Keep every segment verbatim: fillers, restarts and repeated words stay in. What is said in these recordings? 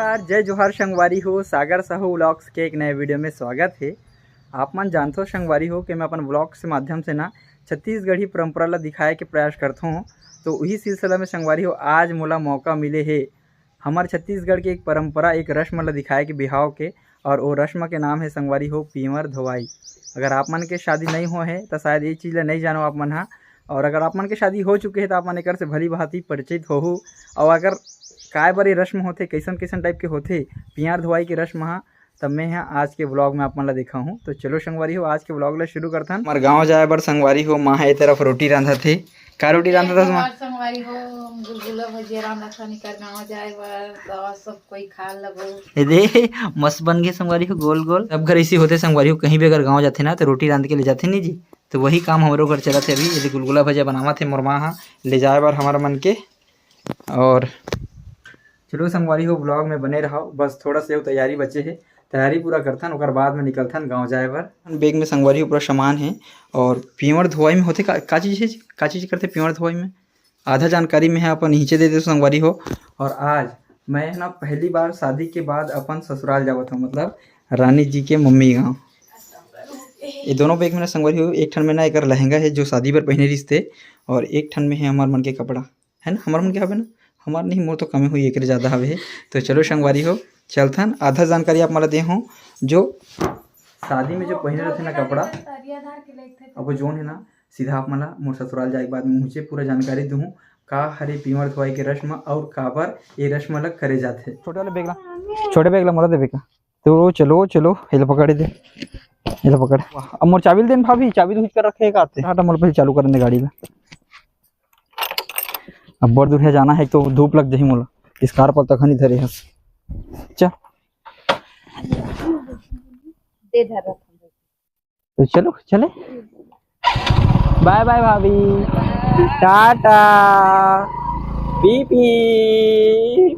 नमस्कार, जय जोहार संगवारी हो, सागर साहू व्लॉग्स के एक नए वीडियो में स्वागत है। आप मन जानथो संगवारी हो कि मैं अपन व्लॉग्स के माध्यम से ना छत्तीसगढ़ी परंपरा ला दिखाए के प्रयास करथों। तो उही सिलसिला में संगवारी हो, आज मोला मौका मिले हे हमर छत्तीसगढ़ के एक परंपरा, एक रस्म ला दिखाए के बिहाव के, और वो रस्म के नाम है संगवारी हो पीवर धोवाई। अगर आप मन के शादी नहीं हो है तो शायद ये चीज़ ला नहीं जानो आप मन हा, और अगर आप मन के शादी हो चुके है तो आप मन एकर से भली भांति परिचित होहू। और अगर काय बर ये रस्म होथे, कैसन कैसन टाइप के होथे पीवर धोवाई के रस्म हा, तब मैं हा आज के व्लॉग में आप मन ला दिखाहूँ। तो चलो संगवारी हो, आज के व्लॉग ला शुरू करथन। हमार गाँव जाए बर संगवारी हो, माँ हा ए तरफ रोटी रांधत हे। का रोटी रांधत हस माँ? और संगवारी हो, गुलगुला भजिया रांधत हन एकर गाँव जाए बर, तो सब कोई खा लबो। ए दे, मस्त बन गे संगवारी हो, गोल गोल। सब घर ऐसी होथे संगवारी हो, कहीं भी अगर गाँव जाथे ना तो रोटी रांध के ले जाथे नहीं जी। तो वही काम हमरो घर चलत हे अभी। ये दे गुलगुला भजिया बनावत हे मोर माँ हा, ले जाए बर हमारा मन के। और चलो संगवारी हो, व्लॉग में बने रहो, बस थोड़ा से तैयारी बचे है, तैयारी पूरा करथन, ओकर बाद में निकलथन गाँव जाए बर। बैग में संगवारी हो पूरा सामान है। और पीवर धोवाई में होथे का, का चीज़ है जी? का चीज़ करथे पीवर धोवाई में? आधा जानकारी में है अपन नीचे दे दे संगवारी हो। और आज मैं ना पहली बार शादी के बाद अपन ससुराल जावत हूँ, मतलब रानी जी के मम्मी गाँव। ये दोनों बैग में ना संगवारी हो, एक ठन में ना एकर लहंगा है जो शादी बर पहने रिश्ते, और एक ठन में है हमार मन के कपड़ा, है ना, हमार मन के हवे ना, हमार नहीं, मोर तो कमे हुई, एकरे ज़्यादा हवे। तो चलो संगवारी हो, चलथन, आधा जानकारी आप मला दे हो, जो शादी में जो पहने रहते ना कपड़ा, अब वो जोन है ना, सीधा आप मला मोर ससुराल जाए के बाद में मुझे पूरा जानकारी दूँ, का हरे पीवर धोवाई के रस्म और काबर ये रस्म अलग करे जाते। छोटे वाले बैग ला, छोटे बैग ला मोला दे बेटा। तो चलो, चलो, ये ला पकड़ दे, ये ला पकड़। अब मोर चाबी ल देन भाभी, चाबी तो हिच कर रखे का आते। हटा, मोला पहले चालू करने दे गाड़ी ला। अब बड़ दूर है जाना है, एक तो धूप लग जाही मोला। स्कार्फ तक नहीं धरे हस। चल। दे धर रख। तो चलो, चले। बाय बाय भाभी, टाटा, पी पी।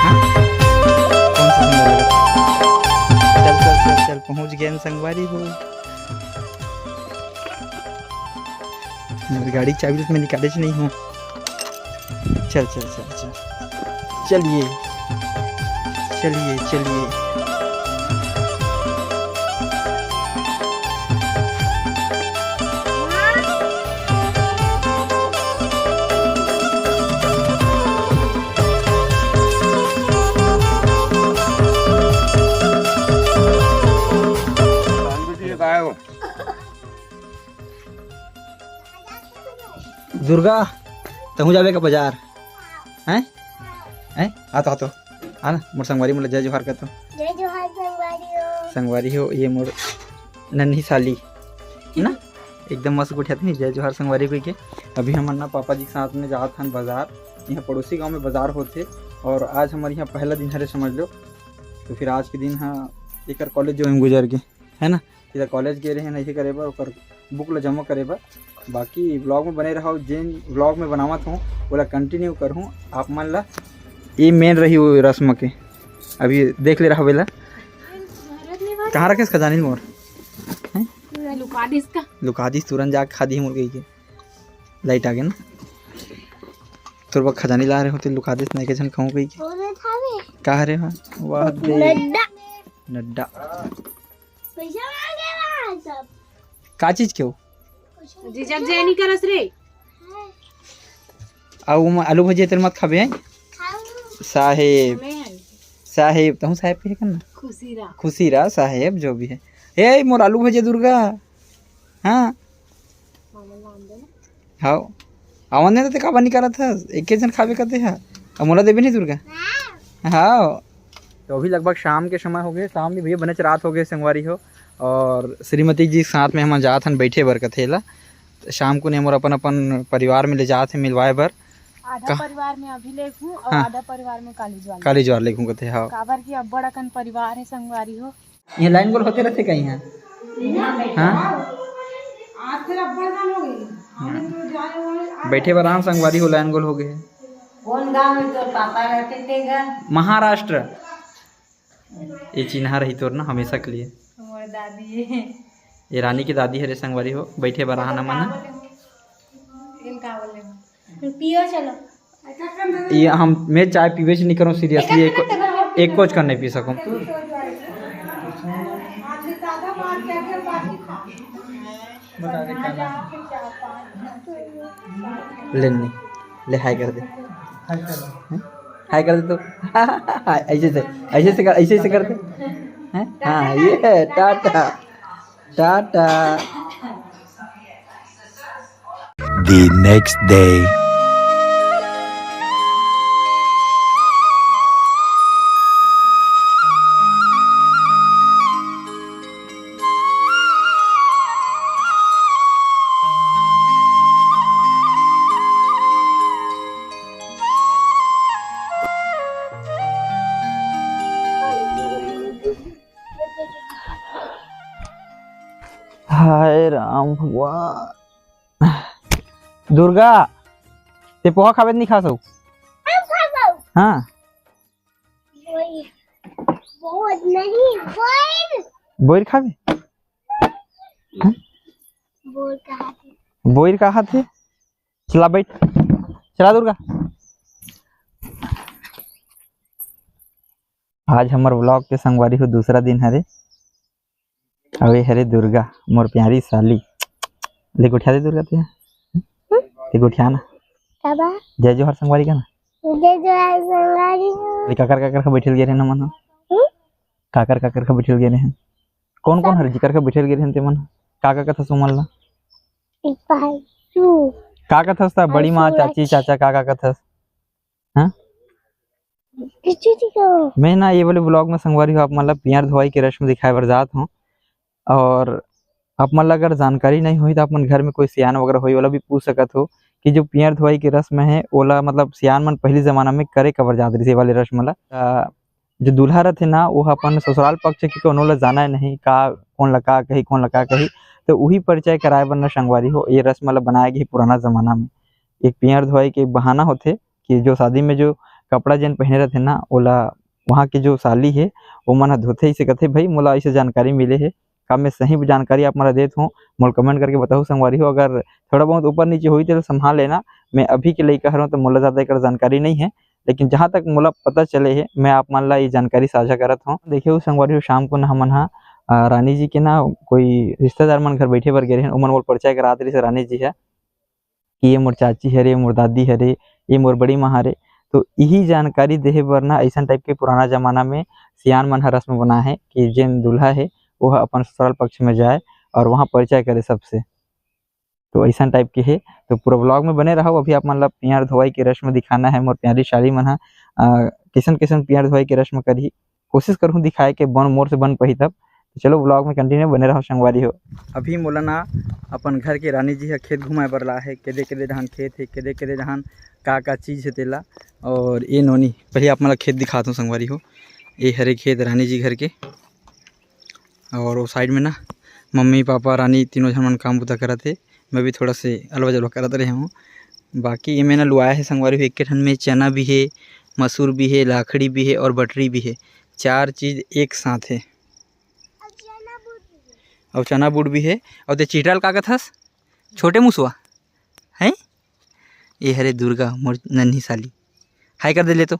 हाँ? कौन सा सुंदर लगा? चल, चल, चल, चल, पहुंच गए हम संगवारी हो। मेरी गाड़ी की चाबी तो मैं निकाले च नहीं हूँ। चल, चल, चल, चल। चलिए, चलिए, चलिए। दुर्गा, तहूँ जाबे का बाजार? हैं? हैं? आ तो, आ तो। आ ना, मोर संगवारी मन ला जय जोहार कर तो। जय जोहार संगवारी हो। संगवारी हो, ये मोर नन्ही साली, है ना? एकदम मस्त गोठियाथे नहीं, जय जोहार संगवारी कहिके। अभी हमन ना पापा जी के साथ में जात हन बाजार। यहाँ पड़ोसी गांव में बाजार होथे और आज हमर यहाँ पहला दिन हरे, समझ लो। तो फिर आज के दिन हा एकर कॉलेज जो हम गुजर के, है ना, सीधा कॉलेज गे रहे नहीं करे बर, ओकर बुक ला जमा करे बर। बाकी व्लॉग में बने रहो, जेन व्लॉग में बनावत हूँ ओला कंटिन्यू करहूँ आप मन ला। ये मेन रही वो रस्म के, अभी देख ले रहा बेला। कहाँ रखेस खजानी मोर? हैं? लुका दिस का? लुका दिस, तुरंत जाके खा दी मुर्गी के। लाइट आ गया ना, तोर बर खजानी ला रहे होते, लुका दिस, नहीं के झन खाऊं कही के। का हरे हा? वाह दे। नड्डा। नड्डा। पैसा मांगे ला सब। का चीज के हो? जीजा जे नहीं करस रे। अउ ओमा आलू भजिया तेल मत खाबे, हैं? खाऊं। साहेब। हमें है। साहेब, तहूँ साहेब कहे कर ना। खुशी रहा। खुशी रहा साहेब, जो भी है। ए, मोर आलू भजिया दुर्गा। हाँ। मामा ला आन दे ना। हाव। आवन दे ना, ते काबर नहीं करत हस? एक झन खाबे करते हा। अब मोला देबे नहीं दुर्गा? हाँ। हाव। तो अभी लगभग शाम के समय हो गए, शाम नहीं भैया, बने च रात हो गए संगवारी हो। और श्रीमती जी साथ में हम जात हन बैठे बर कथे ला। शाम को ने मोर अपन, अपन परिवार में ले जात हे मिलवाए बर। आधा का? परिवार में अभी ले हूँ और हाँ। आधा परिवार में काली ज्वार। काली ज्वार ले हूँ कथे, हाँ। काबर की अब्बड़ अकन परिवार है संगवारी हो। ये लाइन गोल होते रहते कहीं है? हाँ? आज फिर अब्बड़ गान हो गई। हाँ। आने तो जाए वाले आज बैठे बर आन संगवारी हो, लाइन गोल हो गए। कौन गांव में तोर पापा रहते थे गा? महाराष्ट्र। ये चिन्हा रही तोर ना हमेशा के लिए। मोर दादी ये। ये रानी की दादी हरे संगवारी हो, बैठे बर आना मन। का बोले? पियो चलो। ये हम, मैं चाय पीबे से नहीं करूँ, सीरियसली। एक, एक कोच कर नहीं पी सकूँ। लेनी, ले हाय कर दे। हाय कर दे तो। हाय, ऐसे से, ऐसे से कर, ऐसे से कर दे। हैं? हाँ, ये है, Tata. Tata. The next day. हाय राम भगवान। दुर्गा, ते पोहा खाबे नहीं खा सक? हाँ। बोर नहीं, बोर। बोर खाबे? बोर कहा थे? बोर कहा थे? चला बैठ, चला दुर्गा। आज हमर vlog के संगवारी हो दूसरा दिन हरे। अउ ये हरे दुर्गा, मोर प्यारी साली। ले गोठिया दे दुर्गा ते। ते गोठिया ना। काबा? जय जोहार संगवारी का ना। जय जोहार संगवारी हो। ले काकर काकर का बैठल गे रहे ना मन। हम्म? काकर काकर का बैठल गे रहे। कौन कौन हर जिकर का बैठल गे रहे ते मन? का का कथस उमन ला? एक भाई तू। का कथस ता? बड़ी माँ, चाची, चाचा, का का कथस? हाँ? मैं ना ये वाले vlog में संगवारी हो आप मन ला पियर धोवाई के रस्म दिखाए बर जात हूँ। और आप मन ला अगर जानकारी नहीं होही तो आप मन घर में कोई सियान वगैरह होही, ओला भी पूछ सकत हो कि जो पियर धोवाई के रस्म है ओला मतलब सियान मन पहली जमाना में करे काबर जात रहिस ये वाले रस्म ला। अ, जो दूल्हा रथे ना वो अपन ससुराल पक्ष के कोनो ला जाना नहीं, का कौन ला का कही, कौन ला का कही, तो उही परिचय कराए बर ना संगवारी हो ये रस्म ला बनाए गे पुराना जमाना में। एक पियर धोवाई के बहाना होथे कि जो शादी में जो कपड़ा जेन पहने रथे ना ओला वहाँ के जो साली हे ओमन ह धोथे, इसे कथे भाई मोला ऐसे जानकारी मिले हे। का मैं सही जानकारी आप मन ला देत हूँ, मोला comment करके बताहू संगवारी हो। अगर थोड़ा बहुत ऊपर नीचे होही तो संभाल लेना, मैं अभी के लइका हरौं तो मोला ज़्यादा एकर जानकारी नहीं है, लेकिन जहाँ तक मोला पता चले हे मैं आप मन ला ये जानकारी साझा करत हूँ। देखे हो संगवारी हो, शाम को ना हमन हा अ, रानी जी के ना कोई रिश्तेदार मन घर बैठे बर गे रहे, ओमन मोला परिचय करात रहिस रानी जी ह। कि ये मोर चाची हरे, ये मोर दादी हरे, ये मोर बड़ी माँ हरे। तो इही जानकारी देहे बर ना अइसन type के पुराना जमाना में सियान मन ह रस्म बनाए हे कि जेन दूल्हा हे वो ह अपन ससुराल पक्ष में जाए और वहाँ परिचय करे सबसे। तो अइसन type के हे। तो पूरा vlog में बने रहव। अभी आप मन ला पियर धोवाई के रस्म दिखाना है, मोर प्यारी साली मन ह अ, किसन किसन पियर धोवाई के रस्म करही। कोशिश करहूँ दिखाए के, बन मोर से बन पही तब। तो चलो vlog में continue बने रहो संगवारी हो। अभी मोला ना अपन घर के रानी जी ह खेत घुमाए बर ला हे, केदे केदे डहान खेत हे, केदे केदे डहान का का चीज हे तेला। और ये नोनी, पहले आप मन ला खेत दिखात हूँ संगवारी हो। ये हरे खेत रानी जी घर के, और वो side में ना मम्मी पापा रानी तीनों झन मन काम बुता करत हे। मैं भी थोड़ा से अलवा जलवा करत रहे हूँ। बाकी ये में ना लुआए हे संगवारी हो, एक ठन में चना भी हे, मसूर भी हे, लाखड़ी भी हे और बटरी भी हे। चार चीज एक साथ हे। अउ चना बूट भी हे। अउ ते चिटरा ल का कथस? छोटे मुसवा हैं? ये हरे दुर्गा, मोर नन्ही साली। हाय कर दे ले तो।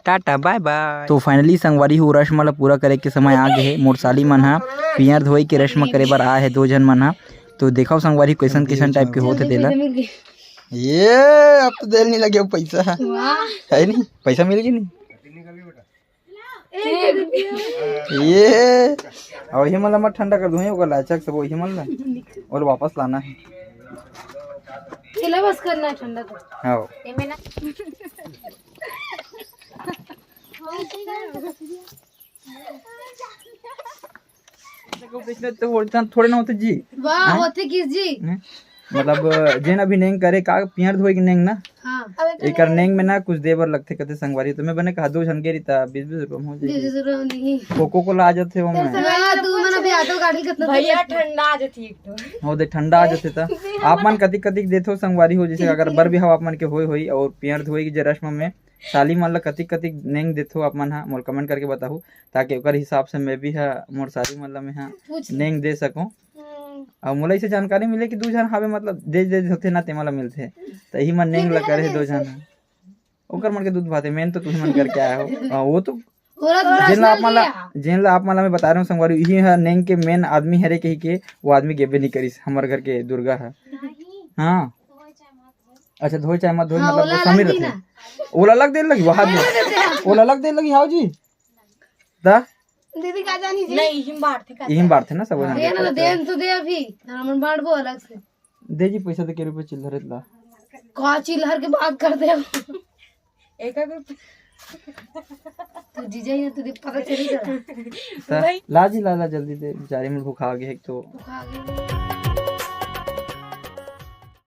टाटा, बाय बाय। तो finally संगवारी हो, रस्म ला पूरा करे के समय आ गए हे। मोर साली मन हा पियर धोई के रस्म करे बर आए हे, दो झन मन हा। तो देखो संगवारी, कैसन कैसन type के होत हे तेला। ये अब तो देर नहीं लगे पैसा। वाह। है नहीं, पैसा मिल गई नहीं। ये, और ये मन ला मत ठंडा कर दूँ, ओकर लाचक सब वही मन ला, और वापस लाना है। सिलेबस करना है ठंडा तो। हाँ। ये में ना। देखो, पिछले तो थोड़े ना होते जी। वाह, हैं? होते किस जी? हैं? मतलब, जेन अभी नेंग करे का, पियर धोई के नेंग ना? हाँ। एकर नेंग में ना कुछ दे बर लगथे, कथे संगवारी। तो मैं बने कहा, दो झन के रही था, बीस बीस रुपया में हो जाएगी। बीस बीस रुपया में नहीं। कोको कोला आ जाथे वो में। हाँ, तू मन अभी ऑटो गाड़ी कितना भैया, ठंडा आ जाथे एक तो। हो दे, ठंडा आ जाथे ता। आप मन कतिक कतिक देथो संगवारी हो, जैसे अगर बर बिहाव आप मन के होए होई और पियर धोई के जे रस्म में साली मन ला कतिक कतिक नेंग देथो आप मन हा, मोला कमेंट करके बताहू, ताकि ओकर हिसाब से मैं भी हा मोर साली मन ला मैं हा पूछ ले। नेंग दे सकूं। हम्म, अउ मोला इसे जानकारी मिले कि दू झन हावे, मतलब दे दे होथे ना, तेमा ला मिलथे, त इही मन नेंग ला करे हे दो झन हा। ओकर मन के दूध भाते, मेन तो तुही मन करके आए हो। हाँ, वो तो ओला तो जेन ला आप personal मन ला किया। जेन ला आप मन ला मैं बता रहे हूँ संगवारी, इही हा नेंग के मेन आदमी हरे कही के, वो आदमी गेबे नहीं करिस हमर घर के दुर्गा हा। हाँ, अच्छा धोए चाहे मत धोए, हाँ, मतलब ओला वो समीर अलग दी रथे। ना। ओला अलग दे लगी वहां दे, ओला अलग दे लगी हाउ जी। दा दीदी का जानी जी? नहीं, हिम बांटथे का। इही बांटथे ना सब दे ना, तो दे तो दे अभी, ना हमन बांटबो अलग से। दे जी पैसा दे के रुपये चिल्लर ला। का चिल्लर के बात करते हो? एक एक रुपये। तू जीजा ही ना, तुझे पता चली जरा। ता ला जी ला ला जल्दी दे, बेचारी मन भुखा गे एक तो। खा गए।